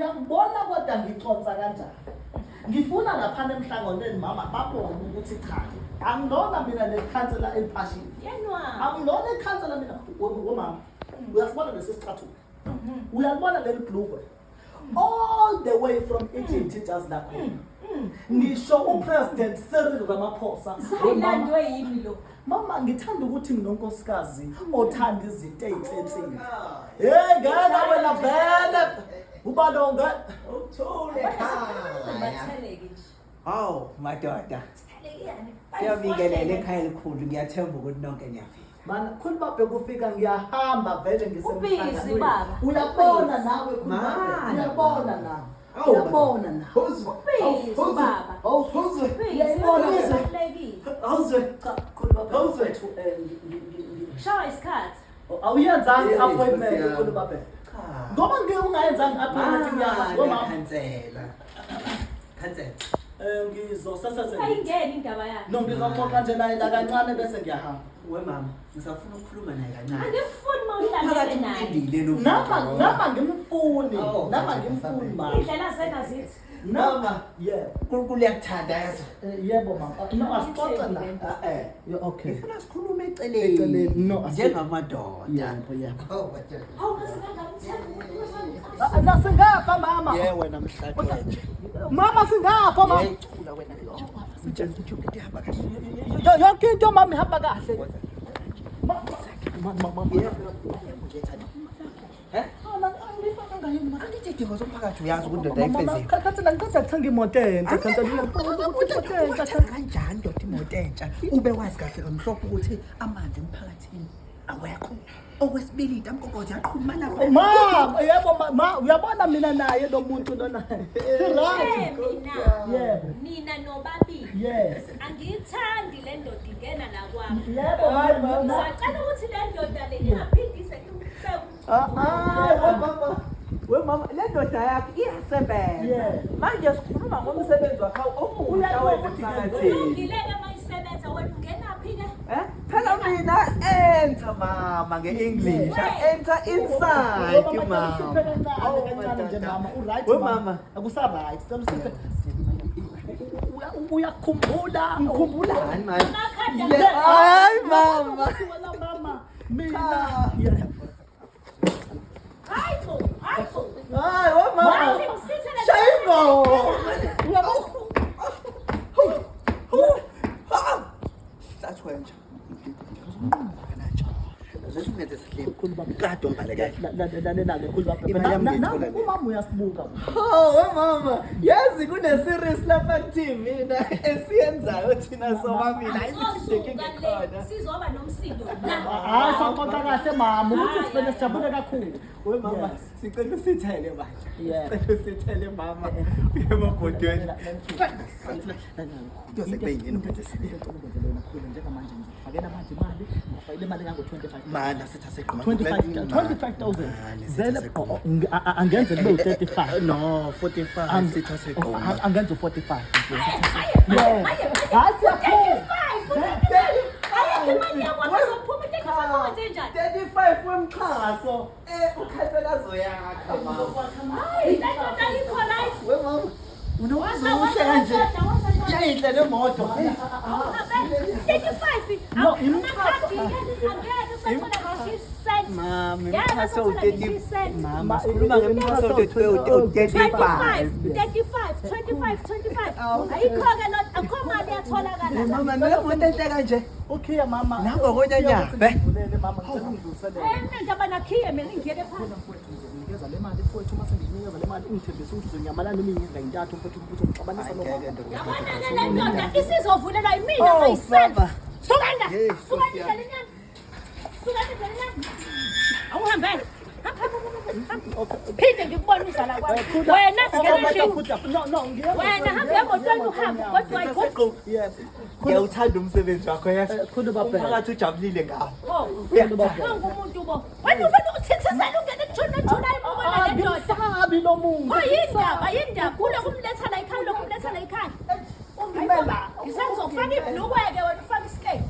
Uyangibona kodwa ngiconsa kanjani? Ngifuna laphana emhlanganweni mama babone ukuthi cha, angilona mina lekhansela eliphashile. Angilona ikhansela mina womama. Uyasibona lesi sicathulo? Uyalibona leli bhlukwe? All the way from Egypt ijazi lakhona. Ngisho uPresident Cyril Ramaphosa. Sayilandwe yimi lo. Mama ngithanda ukuthi nginonkosikazi othanda izinto ezitsetsile. Hey ngeke wena vele. Uba lo nge Uthule ekhaya. Batheleke nje. Hawu madoda. Thelekiyani. Siyabingelela ekhaya elikhulu ngiyathemba ukuthi nonke niyaphila. Mana khulu babhe kufika ngiyahamba vele Ubhizi, ngisemhlanganweni. baba. Uyabona nawe khulu babhe. Mana. Uyabona nawe. Awu, Uyabona nawe. Awuzwe. Ubhizi baba. Awuzwe. Uyayibona Ubhizi. ke? Kubalulekile. Awuzwe. Cha khulu babhe. Awuzwe. Mfethu, Shawa isikhathi. awuyenzanga Eh, i-appointment Nkosi yami. khulu babhe. Cha. Ngoba ngeke ungayenzanga i-appointment ngiyahamba Mana mama. khansela. Khansela. Ngizosesese. Ayingeni indaba yakhe. No ngizoxoxa nje naye la kancane bese ngiyahamba. We mama, ngisafuna ukukhuluma naye kancane. Angimfuni uma Phakathi uhlangene naye. ulindile lo. Nama nama ngimfuni, Oh, nama ngimfuni mama. Indlela zengazithi. Nama yebo. uNkulunkulu uyakuthanda yazo. Yebo mama. No asixoxe la. Eh. Yeah, okay. Ngifuna sikhulume eceleni. Eceleni, no, njengamadoda. Yebo, yebo. Oh madoda. Hawu ngasingangamthemba umuntu wesifazane. Ah, Na singapha mama. Ye wena mhlathi nje. Mama singapha mama. Yeyicula wena. Ngitshela ukuthi yonke into ihamba kahle. Yonke into mama ihamba kahle. Ma ma ma. Eh? Angifakanga yini mama? Angithi idingo zomphakathi uyazi ukuthi indoda ayifezile. Khathi ngiqeda kuthenga imoto entsha. Khathi imoto entsha. Kanjani ndoda imoto entsha ube wazi kahle kamhlophe ukuthi amanzi emphakathini awekho. Okwesibili intamgogozi yaqhuma lapha. Ma, yebo ma, uyabona mina naye lo muntu lona. Si right. Mina. Yebo. Nina nobabili. Yes. Angiyithandi le ndoda ingena la kwami. Yebo mama. Ngisacela ukuthi le ndoda le ingaphindise iwubeke Ah, ah, we mama. We mama, le ndoda yakhe iyasebenza. Yeah. Manje sikhuluma ngomsebenzi wakhe omusha Uyabona wena ukuthi emphakathini. Kulungile-ke uma isebenza wena ungenaphi-ke? Eh? Phela mina enter mama nge-English. I enter inside mama. Kancane kancane nje mama, u right We mama. Akusa right. Sicela usiphe. Uyakhumbula. Ngikhumbulani manje? Amakhadi Le- Hayi mama. Wena mama. Mina. Yeah. Hayi bo, hayi bo. Hayi we mama. Wathi ngisithele Shaya ingoma. Hlatshwe nje. Kade ungibalekela. Lalela-ke khulu baba. Imali yami ngiyithola le. Umama uyasibuka. Oh we mama, yazi kune series lapha ku-TV na esiyenzayo thina sobabili. Hayi Sizosuka le, ngikhona. sizoba nomsindo la. Hayi saxoxa kahle mama ukuthi sivele sijabule kakhulu. We mama, Yes. sicela usithele manje. Yeah. Sicela usithele mama. Uye emabhodweni. Kuyoze kube yini uphethe sibili. Njengamanje ngizofakela manje imali, ngifakele imali engango-25. Mana sithi aseqhuma. 25,000. Vele angenze kube u-35. No, 45 sithi aseqhuma. Angenze u-45. Hayi, Yeah. hayi, Hayi siyaphuma. 35, ayikho imali yakwami izophuma, 35 wenzenjani? 35 wemxhaso eh ukhansela azoyakha mama. Hayi, le ndoda ayikho right. We mama, unokuze Waza, uhle waza, kanje. waza, waza, waza. Yayinhle le moto. Awuhambe, 35, No, imixhaso- amakhadi-ke angeke usathola ngisho isenti. Mama, Ngeke imixhaso usathola ngisho u-30 isenti. Mama, sikhuluma ngemixhaso u-35. 25, 35, 25, 25. Ayikho-ke lo, akukho mali eyatholakala la. Mama, nale moto enhle kanje. Ukhiya mama. Nango konyanya, be. Ngivulele mama, ngicela ungidluliselele. Mina ndaba nakhiye mina ngiyeke phansi. Mfowethu ngizokunikeza le mali mfowethu, uma sengikunikeza le mali ungithembise ukuthi uzonyamalala iminyaka entathu mfowethu ukuthi ungixabanisa nomama. Yabona-ke le ndoda isizovulelwa yimina Oh, myself. baba. Sukani la. Yes, Sukani Nkosi yami. endleleni yami. Sukani endleleni yami. Awuhambele. Hamba, hamba, hamba, hamba. Phinde ngikubone uzala kwami. Wena ngena endlini. No, no, ngiyeza. Wena hamba emotweni uhambe kodwa ayikho. Yes. Ngiyawuthanda umsebenzi wakho yazi. Khulu babheka. Umphakathi ujabulile ngawo. Oh, Uyakuthanda. ungumuntu bo. Wena ufuna ukuthithizela ungene kujona jona imobona le ndoda. Angisabi lo muntu. Oh, yindaba, yindaba. Kulokumletha la ekhaya, ulokumletha la ekhaya. Ungimela. Ngisazofaka ibhlukwe-ke wena ufake isiketi.